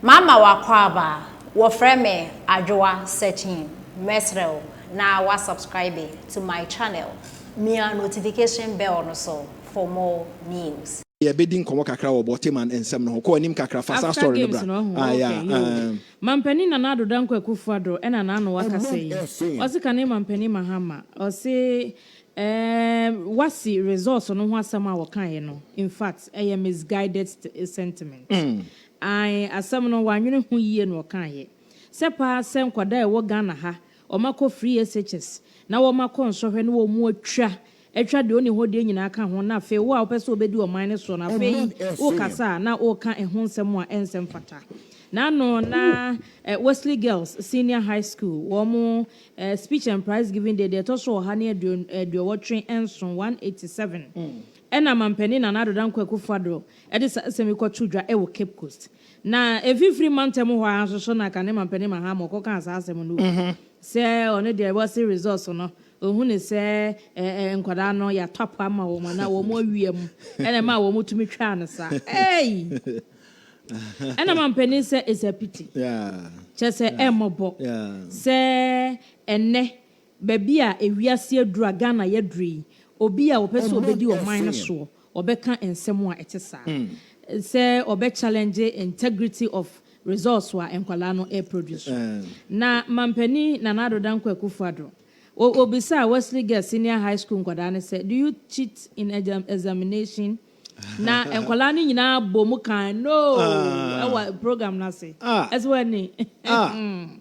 Mama w'akwaaba, wɔfrɛ me Adwoa Searching, mɛsrɛ wo na wa subscribe to my channel, mia notification bell no so for more news. Yɛbɛdi nkɔmmɔ kakra wɔ Borteyman nsɛm no ho. Kɔ anim kakra, fa saa Africa story no Games bra. no ɔho Ah, okay yeah, yoo. Mampanin Nana Addo Dankwa Akufo Addo ɛna n'ano akasa yi. Ɔse kane Mampanin Mahama ɔse ɛɛm wasi results no ho asɛm a wɔkaeɛ no in fact ɛyɛ misguided sentiment. Ae asɛm no wannwene ho yie na ɔkaeɛ. Sɛ paa sɛ nkwadaa a ɛwɔ Ghana ha wɔn akɔ free SHS na wɔn akɔ nsɔhwɛ na wɔn atwa atwa deɛ ɔnni hɔ deɛ nyinaa ka ho na afei wo a wopɛ sɛ wobɛdi ɔman no soɔ no afei wokasa a na woka ɛho nsɛm a ɛnsɛ mfata. N'ano na Wesley Girls Senior High School wɔn speech and prize giving day deɛ ɛtɔ so 187, 187, ɛna Mampanin Nana Addo Dankwa Akufo-Addo de saa asɛm yi kɔto dwa wɔ Cape Coast. Na mfimfini mantam hɔ ara nso so na kane Mampanin Mahama ɔkɔkaa saa asɛm no sɛ ɔno deɛ wɔse results no ɔhu ne sɛ nkwadaa no yɛatɔ apo ama wɔn anaa wɔn awia mu ɛna ɛma wɔn tumi twaa no saa. Ei! Ɛna mampanin sɛ it's a pity. Kyerɛ sɛ ɛmmɔbɔ sɛ ɛnnɛ baabi a ewiase aduru a Ghana yɛaduru yi, obi a ɔpɛ sɛ ɔbɛdi ɔman no soɔ, ɔbɛka nsɛm a ɛte saa. Sɛ ɔbɛ challenge integrity of results a nkwadaa no ɛreproduce. Na mampanin Nana Addo Dankwa Akufo-Addo, obisaa Wesley Girls Senior High School nkwadaa no sɛ, do you cheat in examination? Na nkwadaa no nyinaa bɔ mu kan no ɛwɔ program no ase. Ɛsɛ wɔ ani. Ɛna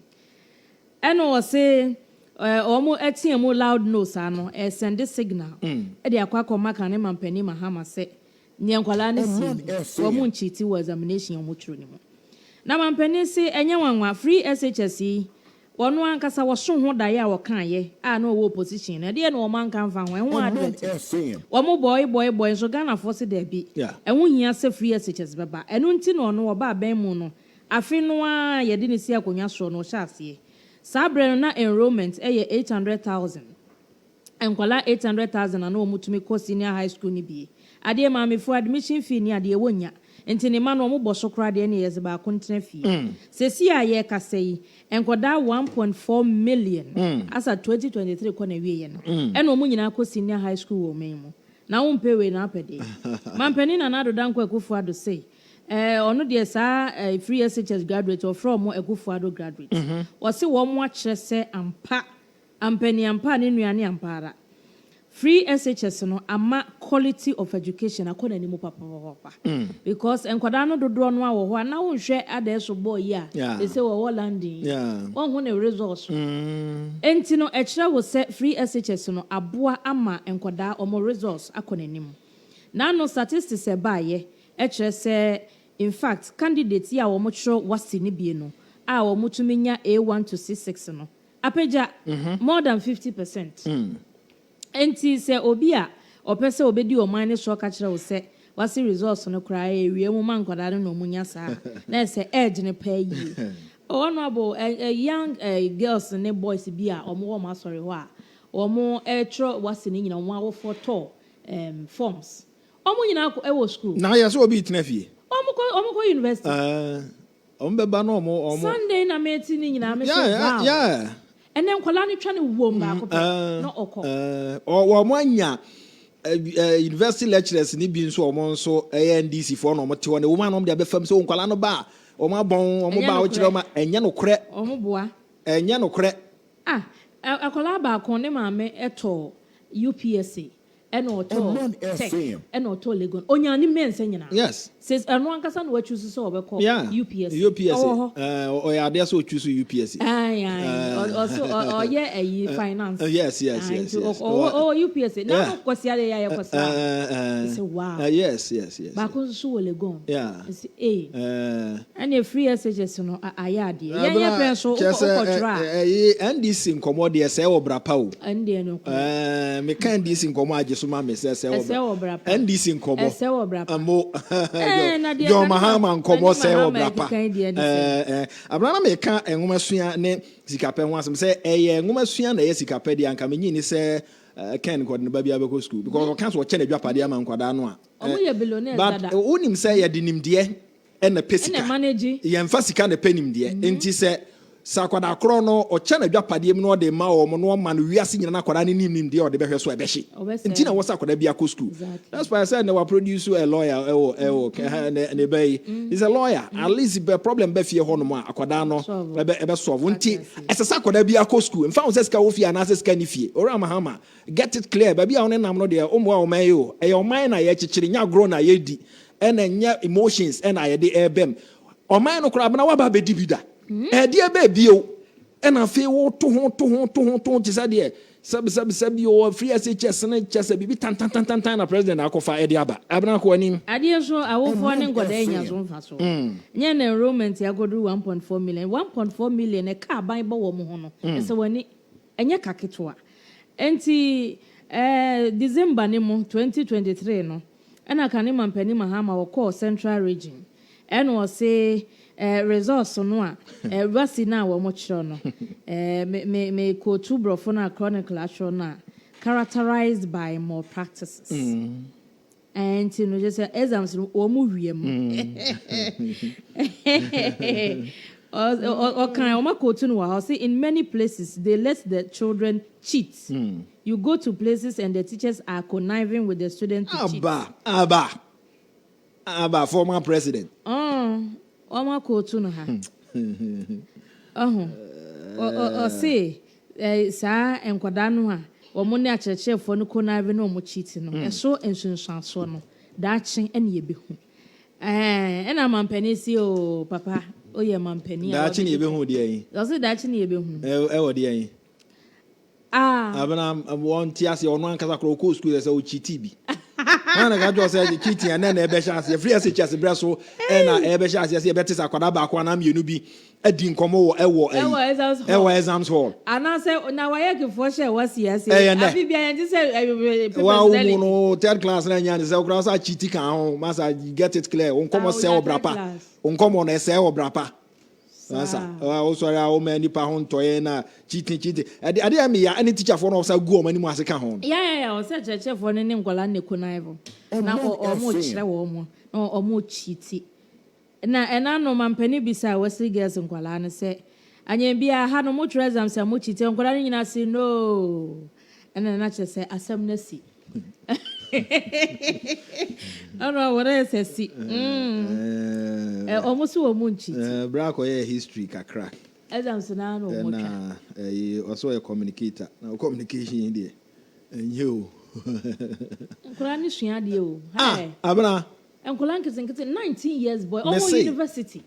wɔse wɔn ɛteɛ mu loud no saa no ɛsend signal ɛde akɔ akɔma kane mampanin Mahama sɛ nea nkwadaa no si wɔn ncheat wɔ examination a wɔn twerɛ no mu. Na mampanin se ɛnyɛ nwanwa, free SHS yi wɔn ankasa wɔso ho daeɛ a wɔkaeɛ a na wɔwɔ opposition no, ɛdeɛ na wɔn anka mfa ho ɛho advert wɔn bɔe bɔe bɔe nso Ghanafoɔ se daabi, ɛho hia sɛ free SHS bɛba. Ɛno nti na ɔno ɔba abɛn mu no, afe no a yɛde ne si akonnwa soɔ no, ɔhyɛ aseɛ saa berɛ no na enrollment ɛyɛ 800,000 nkwadaa, 800,000 na wɔn tumi kɔ senior high school no bie. Adeɛ maamefoɔ admission fee ni adeɛ wɔnya nti ne ma no wɔn bɔ so koraa deɛ ne yɛ sɛ baako ntena fie. Sɛsi a yɛrekasa yi, nkwadaa 1.4 million asa 2023 kɔ na wie yɛ no, ɛna wɔn nyinaa kɔ senior high school wɔ ɔman mu. Na wɔn mpɛ wei na apɛ deɛ mampanin Nana Addo Dankwa Akufo Addo sei ɔno deɛ saa free SHS graduate, ɔfrɛ wɔn Akufo Addo graduate. Ɔsi wɔn akyerɛ sɛ ampa ampani ampa ne nnuane ampa ara free SHS no ama quality of education akɔ n'anim papapapa, because nkwadaa no dodoɔ no a wɔ hɔ a na wɔnhwɛ adeɛ bɔɔl yi a ɛsɛ wɔwɔ London yi, wɔn ho ne results. Nti no ɛkyerɛ wo sɛ free SHS no aboa ama nkwadaa wɔn results akɔ n'anim. N'ano statistics ɛbaayɛ ɛkyerɛ sɛ in fact candidate yi a wɔn kyerɛ WASSCE ne bie no a wɔn tumi nya A1 to C6 no apagya more than 50%. Nti sɛ obi a ɔpɛ sɛ obɛdi ɔman ne so ɔka kyerɛ wo sɛ WASSCE results no koraa ewie mu ma nkwadaa no na ɔmo nya saa na ɛsɛ ɛɛgyene pɛɛ yie. Honourable ɛ young girls ne boys bi a ɔmo wɔ ɔmo asɔre hɔ a ɔmo ɛtwerɛ WASSCE ne nyinaa, ɔmo awofoɔ tɔ forms, ɔmo nyinaa ɛwɔ school. Na yɛ sɛ obi tena fie. Ɔmo kɔ university. Ɔmo bɛba na ɔmo. Sunday na mɛti ne nyinaa mɛ sɛ wow, ɛnɛ nkwadaa no twa ne wɔm baako pɛ na ɔkɔ. Ɔmo anya university lecturers ni bi nso, ɔmo nso ɛyɛ NDC foɔ na ɔmo te hɔ na wɔn a na ɔmo de abɛfam sɛ nkwadaa no ba a ɔmo abɔn ɔmo ba a ɔkyerɛ ɔmo a ɛnyɛ nokorɛ. Ɔmo boa. Ɛnyɛ nokorɛ. Ah, akwadaa baako ne maame ɛtɔ UPSA ɛna ɔtɔ Tech ɛna ɔtɔ Legon, onya ne mmiɛnsa nyinaa. Sɛ ɛno ankasa na watwi so sɛ ɔbɛkɔ UPSA. UPSA. Ɔwɔ hɔ. Ɔyɛ adeɛ sɛ ɔtwi so UPSA. Ayi ayi, ɔso ɔyɛ ɛyi finance. Yes. Ɔwɔ UPSA na ɔno kɔsi ade yɛ ayɛ kɔsi a sɛ wow. Yes. Baako nso wɔ Legon. Nsi ee, ɛna free SHS no ayɛ adeɛ yɛn yɛ pɛn so wokɔtwerɛ a. Ɛyi NDC nkɔmɔ deɛ sɛ ɛwɔ brapa o. Ɛn deɛ no. Meka NDC nkɔmɔ agye so ma me sɛ ɛsɛ wɔ brapa. NDC nkɔmɔ. Ɛsɛ wɔ brapa. Mo John Mahama nkɔmɔ sɛ wɔ brapa. Abena na meka nwoma sua ne sikapɛ ho asɛm sɛ ɛyɛ nwoma sua na ɛyɛ sikapɛ deɛ, anka menyi ni sɛ Ken nkɔde ne ba bi abɛkɔ school because ɔka so ɔkyɛ n'adwapadeɛ ama nkwadaa no a. Ɔmo yɛ billionaires dada. But wonim sɛ yɛde nimdeɛ. ɛna ɛpɛ sika. Ɛna manage. Yɛmfa sika na ɛpɛ nimdeɛ. Nti sɛ sɛ akwadaa korɔ no ɔkyɛ n'adwapadeɛ mu na ɔde ma wɔn na ɔma no wiase nyina na akwadaa no nim nimdeɛ a ɔde bɛhwɛ so a ɛbɛhye. Ɔbɛsɛe. Nti na ɛwɔ sɛ akwadaa bi akɔ school. That's why sɛ na wa produce a lawyer ɛwɔ ɛwɔ ɛhɛ ne ne bɛ yi. He's a lawyer. At least bɛ problem bɛ fie hɔ nom a akwadaa no Solve. ɛbɛ ɛbɛ solve. Nti Ate ase. ɛsɛ sɛ akwadaa bi akɔ school. Nfa ho sɛ sika wɔ fie anaasɛ sika ni fie. Owura Mahama, get it clear. Baabi a wɔne nam no deɛ ɔmmoa ɔman yi o. Ɛyɛ ɔman na yɛkyekyere, nyɛ agorɔ na yɛdi. Ɛna nyɛ emotions ɛna yɛde ɛɛbɛm. Ɔman no koraa abena waba abɛdi bi da. Ɛdeɛ bɛɛ bio. Ɛna afei woto ho to ho to ho to ho te sɛ deɛ sɛbi sɛbi sɛbi o free SHS ne kyɛ sɛ biribi tantantantan na president akɔfa ɛde aba. Abena kɔ anim. Adeɛ nso awofoɔ ne nkɔdaa nya so mfa so. Nyɛ na enrollment akɔduru 1.4 million. 1.4 million ɛka aban bɔ wɔn ho no. Ɛsɛ w'ani ɛnyɛ ka ketewa. Nti December ne mu 2023 no ɛna kane mampanin Mahama wɔkɔɔ Central Region ɛna ɔse results no a wasi no a wɔn kyerɛ no me me me kootu borɔfo no a Chronicle atwerɛ no a characterized by malpractices. Nti no kyerɛ sɛ exams no wɔn mu wie mu. Ɔkan wɔn akootu no wɔ ha, ɔse in many places they let the children cheat. You go to places and the teachers are conniving with the students to cheat. Aba aba aba, former president. Wɔn akootu no ha. Ɔho ɔse saa nkwadaa no a wɔn ne akyerɛkyerɛfoɔ no connive na wɔn cheat no, ɛso nsunsuansoɔ no daakye ɛna yɛbɛhu. Ɛna mampanin si o papa oyɛ mampanin a Daakye ne yɛbɛhu deɛ yi. Ɔse daakye ne yɛbɛhu. Ɛwɔ deɛ yi. Ah. Abena wɔn ti ase ɔno ankasa koraa ɔkɔɔ sukuu sɛ ɔkyiti bi. Wɔn na ka kyerɛ sɛ cheating ɛnɛ na ɛbɛhyɛ aseɛ free SHS berɛ so ɛna ɛbɛhyɛ aseɛ sɛ yɛbɛte sɛ akwadaa baako anaa mmienu bi adi nkɔmɔ wɔ ɛwɔ ɛyi Ɛwɔ exams hall. Ɛwɔ exams hall. Anaasɛ na wayɛkefoɔ hyɛ wasi ase. Ɛyɛ nnɛ. Afi bia yɛn ti sɛ papers Wa wo dɛli. mu no third class na nya ne sɛ okura sɛ cheat kan ho masa, get it clear, wo nkɔmɔ Ah, sɛ wonya wɔ brapa third class. Wo nkɔmɔ no ɛsɛ wɔ brapa masa. Saa. Wo sɔre a wo ma nipa ho ntɔyɛ na cheating cheating ɛde ade a meya ɛne teacherfoɔ no ɔsa gu wɔn anim ase ka ho no. Ya ɔsɛ kyerɛkyerɛfoɔ no ne nkwadaa ne connive na ɔmo kyerɛ wɔn mo na ɔmo cheat. Na ɛna no mampanin bisa Wesley Girls nkwadaa no sɛ anyɛ bia ha no mo twerɛ exams a mo cheat, nkwadaa no nyinaa se no, ɛna na kyerɛ sɛ asɛm no si ɛna wɔn ayɛ sɛ si ɔmo so wɔn mu ncheat. Bra akɔyɛ history kakra. Exams naa na ɔmo twa. Ɛna ɛyi ɔsɛ ɔyɛ communicator na communication yi deɛ ɛnyɛ o. Nkwadaa no sua adeɛ o. Ah. Hi. Abena. Nkwadaa nketenkete, 19 years boy ɔwɔ Mese. university.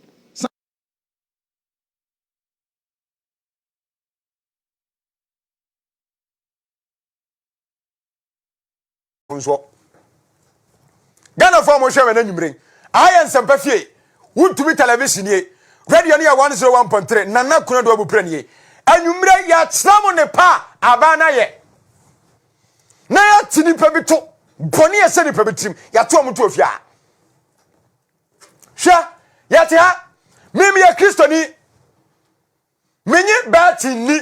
Nso Ghanafoɔ a mohwɛ wɔ n'anwummere ayɛ nsɛmpa fie Wontumi Television nie, radio no yɛ 101.3. Nana Konadu Abupra nie. Anwummerɛ yɛakyerɛ mo ne pa a aban no ayɛ na yɛate nipa bi to bɔne a ɛsɛ nipa bi tirim, yɛato ɔmo to ofie a hwɛ yɛte ha. Mimi yɛ Kristoni, menye bet nni,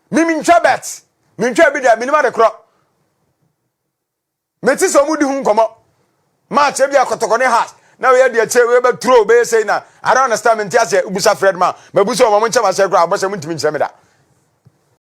mimi ntwa bet, mentwa bi deɛ menim ade korɔ. Mete sɛ ɔmo di ho nkɔmɔ match ebi akɔtɔkɔ ne Hearts na wei adi akyire, wei bɛ turo bɛyɛ sei na I don't understand, mente aseɛ. Wobusa Fred ma mabu sɛ ɔmo nkyɛn aseɛ koraa abɔ sɛ montumi nkyerɛ me da.